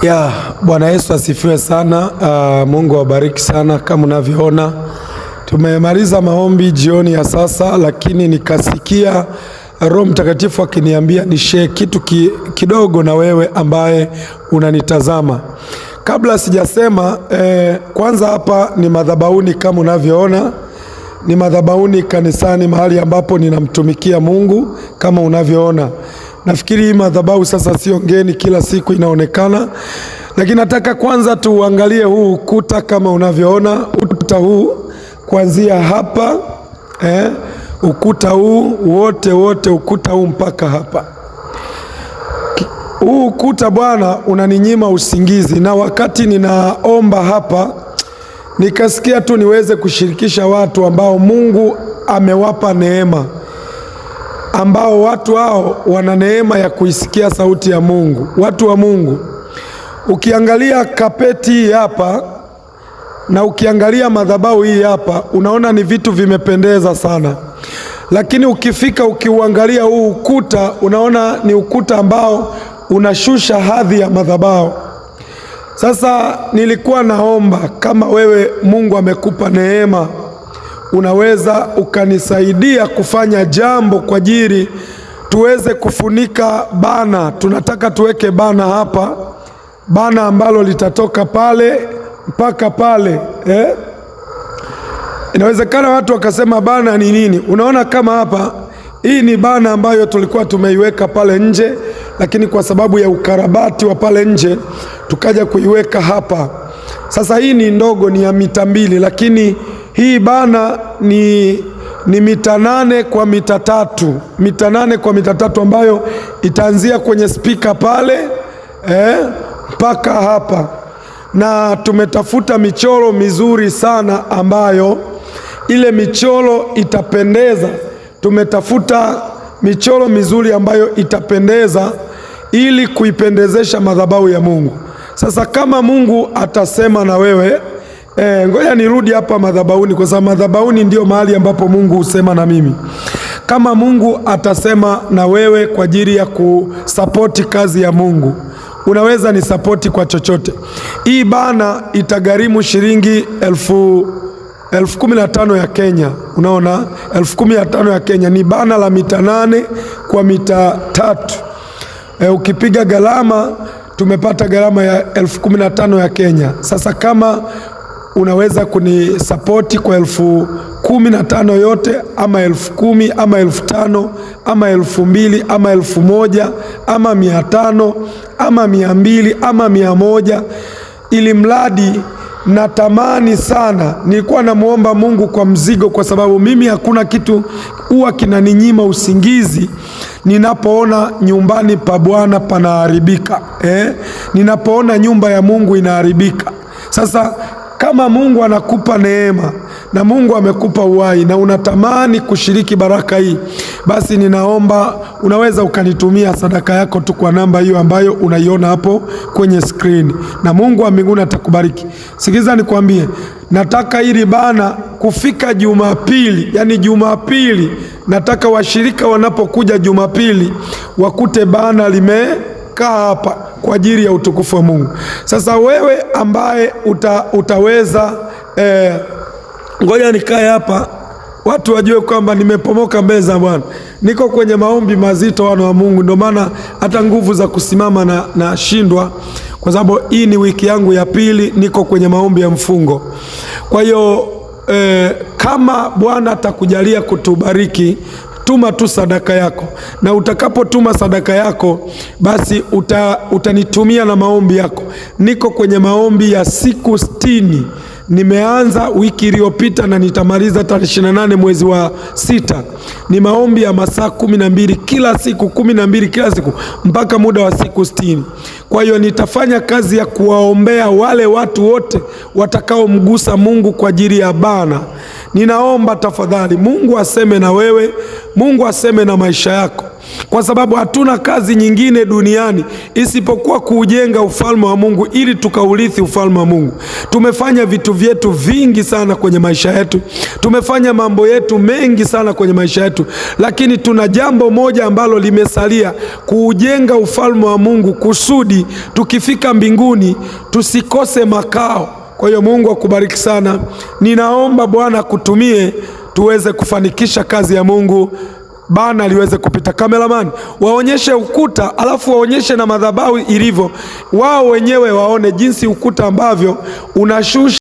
Ya, Bwana Yesu asifiwe sana. Mungu awabariki sana. Kama unavyoona tumemaliza maombi jioni ya sasa, lakini nikasikia Roho Mtakatifu akiniambia nishare kitu kidogo na wewe ambaye unanitazama. Kabla sijasema, kwanza hapa ni madhabahuni kama unavyoona ni madhabahuni kanisani, mahali ambapo ninamtumikia Mungu kama unavyoona. Nafikiri hii madhabahu sasa sio ngeni, kila siku inaonekana, lakini nataka kwanza tuangalie huu ukuta kama unavyoona, ukuta huu kuanzia hapa ukuta huu wote wote, ukuta huu mpaka hapa. Huu ukuta bwana unaninyima usingizi, na wakati ninaomba hapa nikasikia tu niweze kushirikisha watu ambao Mungu amewapa neema, ambao watu hao wana neema ya kuisikia sauti ya Mungu. Watu wa Mungu, ukiangalia kapeti hii hapa na ukiangalia madhabahu hii hapa, unaona ni vitu vimependeza sana, lakini ukifika ukiuangalia huu ukuta, unaona ni ukuta ambao unashusha hadhi ya madhabahu. Sasa nilikuwa naomba kama wewe Mungu amekupa neema, unaweza ukanisaidia kufanya jambo kwa ajili tuweze kufunika bana. Tunataka tuweke bana hapa, bana ambalo litatoka pale mpaka pale, Inawezekana watu wakasema bana ni nini? Unaona kama hapa, hii ni bana ambayo tulikuwa tumeiweka pale nje, lakini kwa sababu ya ukarabati wa pale nje tukaja kuiweka hapa. Sasa hii ni ndogo, ni ya mita 2, lakini hii bana ni mita 8 kwa mita 3, mita 8 kwa mita 3 ambayo itaanzia kwenye spika pale mpaka hapa. Na tumetafuta michoro mizuri sana ambayo ile michoro itapendeza. Tumetafuta michoro mizuri ambayo itapendeza ili kuipendezesha madhabahu ya Mungu. Sasa kama Mungu atasema na wewe, ngoja nirudi hapa madhabahuni, kwa sababu madhabahuni ndio mahali ambapo Mungu husema na mimi. Kama Mungu atasema na wewe kwa ajili ya kusapoti kazi ya Mungu, unaweza ni sapoti kwa chochote. Hii bana itagharimu shilingi 15,000 ya Kenya. Unaona, 15,000 ya Kenya ni bana la mita 8 kwa mita 3. Ukipiga gharama tumepata gharama ya 15,000 ya Kenya. Sasa kama unaweza kunisapoti kwa 15,000 yote, ama 10,000 ama 5,000 ama 2,000 ama 1,000 ama 500 ama 200 ama 100, ili mradi natamani sana, nilikuwa namuomba Mungu kwa mzigo, kwa sababu mimi hakuna kitu huwa kinaninyima usingizi ninapoona nyumbani pa Bwana panaharibika, ninapoona nyumba ya Mungu inaharibika. Sasa kama Mungu anakupa neema na Mungu amekupa uhai na unatamani kushiriki baraka hii, basi ninaomba unaweza ukanitumia sadaka yako tu kwa namba hiyo ambayo unaiona hapo kwenye screen, na Mungu wa mbinguni atakubariki. Sikiza nikwambie, nataka hili bana kufika Jumapili, yani Jumapili nataka washirika wanapokuja Jumapili wakute bana limekaa hapa kwa ajili ya utukufu wa Mungu. Sasa wewe ambaye utaweza ngoja nikae hapa watu wajue kwamba nimepomoka mbele za Bwana. Niko kwenye maombi mazito, wana wa Mungu, ndio maana hata nguvu za kusimama nashindwa, kwa sababu hii ni wiki yangu ya pili niko kwenye maombi ya mfungo. Kwa hiyo kama Bwana atakujalia kutubariki, tuma tu sadaka yako, na utakapotuma sadaka yako basi utanitumia na maombi yako. Niko kwenye maombi ya siku 60. Nimeanza wiki iliyopita na nitamaliza tarehe 28 mwezi wa 6. Ni maombi ya masaa 12 kila siku, 12 kila siku mpaka muda wa siku 60. Kwa hiyo nitafanya kazi ya kuwaombea wale watu wote watakaomgusa Mungu kwa ajili ya bana. Ninaomba tafadhali Mungu aseme na wewe, Mungu aseme na maisha yako. kwa sababu hatuna kazi nyingine duniani isipokuwa kuujenga ufalme wa Mungu ili tukaurithi ufalme wa Mungu. Tumefanya vitu vyetu vingi sana kwenye maisha yetu, tumefanya mambo yetu mengi sana kwenye maisha yetu, lakini tuna jambo moja ambalo limesalia, kuujenga ufalme wa Mungu kusudi tukifika mbinguni tusikose makao. Kwa hiyo Mungu akubariki sana. Ninaomba Bwana akutumie tuweze kufanikisha kazi ya Mungu, bana liweze kupita. Cameraman, waonyeshe ukuta, alafu waonyeshe na madhabahu ilivyo, wao wenyewe waone jinsi ukuta ambavyo unashusha.